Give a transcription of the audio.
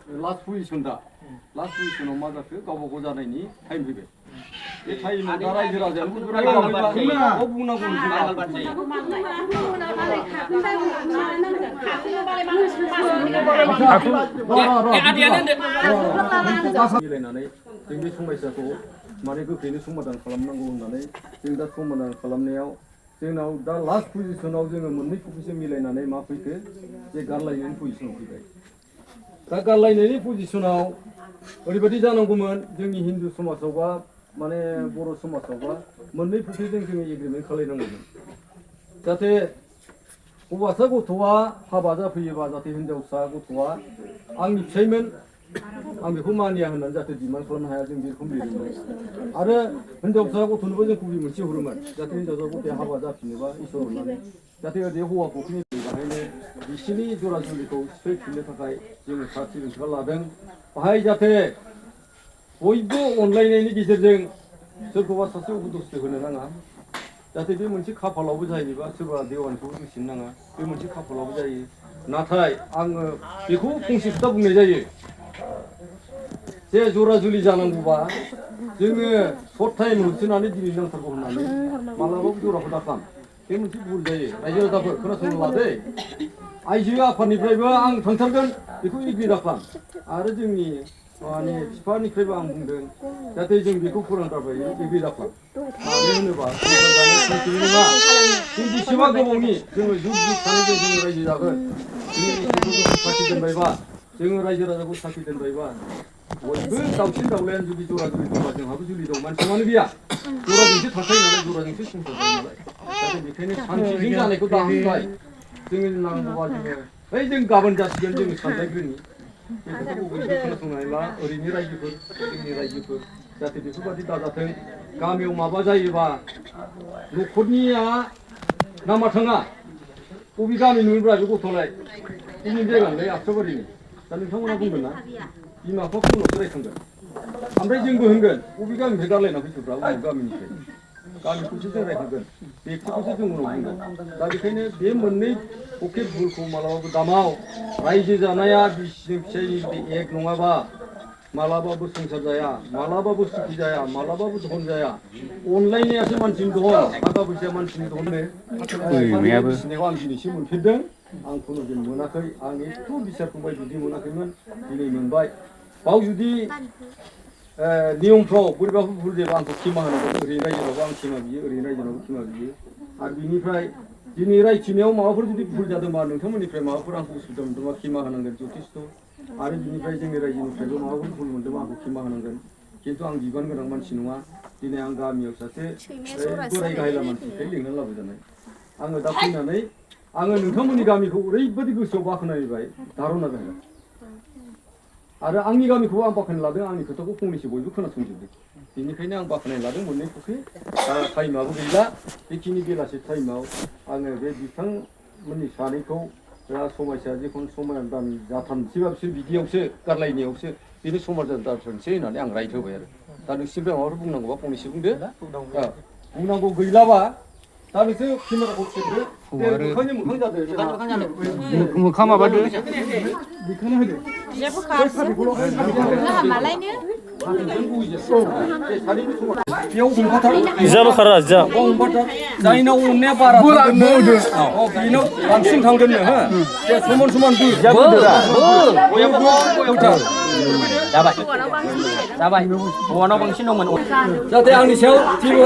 Last position दा last position मा जाखो गावबा गाव जानायनि टाइम फैबाय बे टाइमाव दा रायजो राजायाबो बुंनांगौ मिलायनानै जों बे समस्याखौ माने गोख्रैनो समाधान खालामनांगौ होननानै जों दा समाधान खालामनायाव जोंनाव दा लास्ट पजिशनाव जोङो मोननै फुखिसो मिलायनानै मा फैखो जे गारलायनायनि पजिशनाव फैबाय दा गारलायनायनि पजिशनाव ओरैबायदि जानांगौमोन जोंनि हिन्दु समाजावबा माने बर' समाजावबा मोननै फुखिजों जोङो एग्रिमेन्ट खालामनांगौमोन जाहाथे हौवासा गथ'आ हाबा जाफैयोबा जाहाथे हिनजावसा गथ'आ आंनि फिसायमोन आं बेखौ मानिया होननानै जाहाथे डिमान्ड खालामनो हाया जों बेखौ लिरोमोन आरो हिनजावसा गथ'नोबो जों कपि मोनसे हरोमोन जाहाथे हिनजावसा गथ'आ हाबा जाफिनोबा इसोर अननानै जाहाथे ओरै हौवा पक्षनि बाहायनो बिसिनि जरा जुलिखौ सिफायफिननो थाखाय जोङो सार्टिफिकेट लादों बाहाय जाहाथे बयबो अनलायनायनि गेजेरजों सोरखौबा सासे उपदस्थ होनो नाङा जाहाथे बे मोनसे खाफालावबो जायोबा सोरबा देवानखौ दुसिनो नाङा बे मोनसे खाफालावबो जायो नाथाय आङो बेखौ फंसे खोथा बुंनाय जायो जे जरा जुलि जानांगौबा जोङो सर्ट टाइम होसोनानै दिनै नांथारगौ होननानै मालाबाबो जराखौ दाखाम बे मोनसे भुल जायो रायजो राजाफोर खोनासंनो लादे आइजो आफादनिफ्रायबो आं थांथारगोन बेखौ एग्रि दाखाम आरो जोंनि माने बिफानिफ्रायबो आं बुंदों जाहाथे जों बेखौ फोरोंथारबाय एग्रि दाखाम मानो होनोबा नङा जों बेसेबा गोबावनि जोङो जुग जुग सानैजों जोङो रायजो जागोन जोंनि गथ'फोरखौ साखि दोनबायबा जोङो रायजो राजाखौ साखि दोनबायबा बयबो दाउसिन दाउलायानो जुदि जरा जुलि दंबा जोंहाबो जुलि दं मानसि मानो गैया जराजोंसो थाखायो नालाय जराजोंसो संसार जायो नालाय जाहाथे बेखायनो सान्थिजों जानायखौ दाहाय जोङो नांगौबा जोङो ओइ जों गाबोन जासिगोन जोङो सानलायग्रोनि बे खोथाखौ बयबो खोनासंनानै ला ओरैनो रायजोफोर जोंनि रायजोफोर जाहाथे बेफोरबादि दाजाथों गामियाव माबा जायोबा न'खरनिया नामा थाङा बबे गामि नुयोब्ला बे गथ'लाय बबे जायगानिलाय आक्साबारिनि दा नोंथांमोना बुंगोन ना बिमा बिफाखौ उनावसो रायखांगोन ओमफ्राय जोंबो होनगोन बबे गामिनिफ्राय गारलायना फैथोब्रा उमुक गामिनिफ्राय गामिखौसो जों रायखांगोन बेखौसो जों उनाव बुंगोन दा बेखायनो बे मोननै पकेट भुलखौ मालाबाबो दामाव रायजो जानाया बिसिजों फिसायनि एक नङाबा मालाबाबो संसार जाया मालाबाबो सुखि जाया मालाबाबो धन जाया अनलायनायासो मानसिनि धन थाखा फैसाया मानसिनि धन बिसिनायाव आं दिनैसो मोनफेरदों आं खुनु दिन मोनाखै आं एथ' बिसार फंबाय बिदि मोनाखैमोन दिनै मोनबाय बाव जुदि नियमफ्राव बोरैबाफोर भुल जायोबा आंखौ क्षमा होनांगौ ओरैनो रायजोनावबो आं क्षमा बियो ओरैनो रायजोनावबो क्षमा बियो आरो बिनिफ्राय दिनै रायथिनायाव माबाफोर जुदि भुल जादोंबा नोंथांमोननिफ्राय माबाफोर आंखौ उसुबिदा मोनदोंबा क्षमा होनांगोन जथेस्थ' आरो बिनिफ्राय जोंनि रायजोनिफ्रायबो माबाफोर भुल मोनदोंबा आंखौ क्षमा होनांगोन खिन्थु आं बिबान गोनां मानसि नङा दिनै आं गामियाव सासे बोराय गाहायला मानसिनिफ्राय लिंनानै लाबोजानाय आङो दा फैनानै आङो नोंथांमोननि गामिखौ ओरैबायदि गोसोआव बाख्नायबाय धारना जाबाय आरो आंनि गामिखौबो आं बाख्नाय लादों आंनि खोथाखौ फंनैसो बयबो खोनासंजोबदों बेनिखायनो आं बाख्नाय लादों मोननै फुख्रि टाइमाबो गैला बेखिनि बेलासि टाइमाव आङो बे बिथांमोननि सानैखौ दा समस्या जिखुनु समाधान जाथारनोसैबा बिसोर बिदियावसो गारलायनायावसो बेनो समाधान जाथारनोसै होननानै आं रायट होबाय आरो दा नोंसिनिफ्राय माबाफोर बुंनांगौबा फंनैसो बुंदो बुंनांगौ गैलाबा दा नोंसोर केमेराखौ खेबदो मोखांजों मोखां जादो मोखां माबादो बेखौनो होदो जाल' खारा जा जायनाव अननाया बारा बेनाव बांसिन थांगोन नो समान समान जाबाय जाबाय हौवानाव बांसिन दंमोन जाहाथे आंनि सायाव जेबो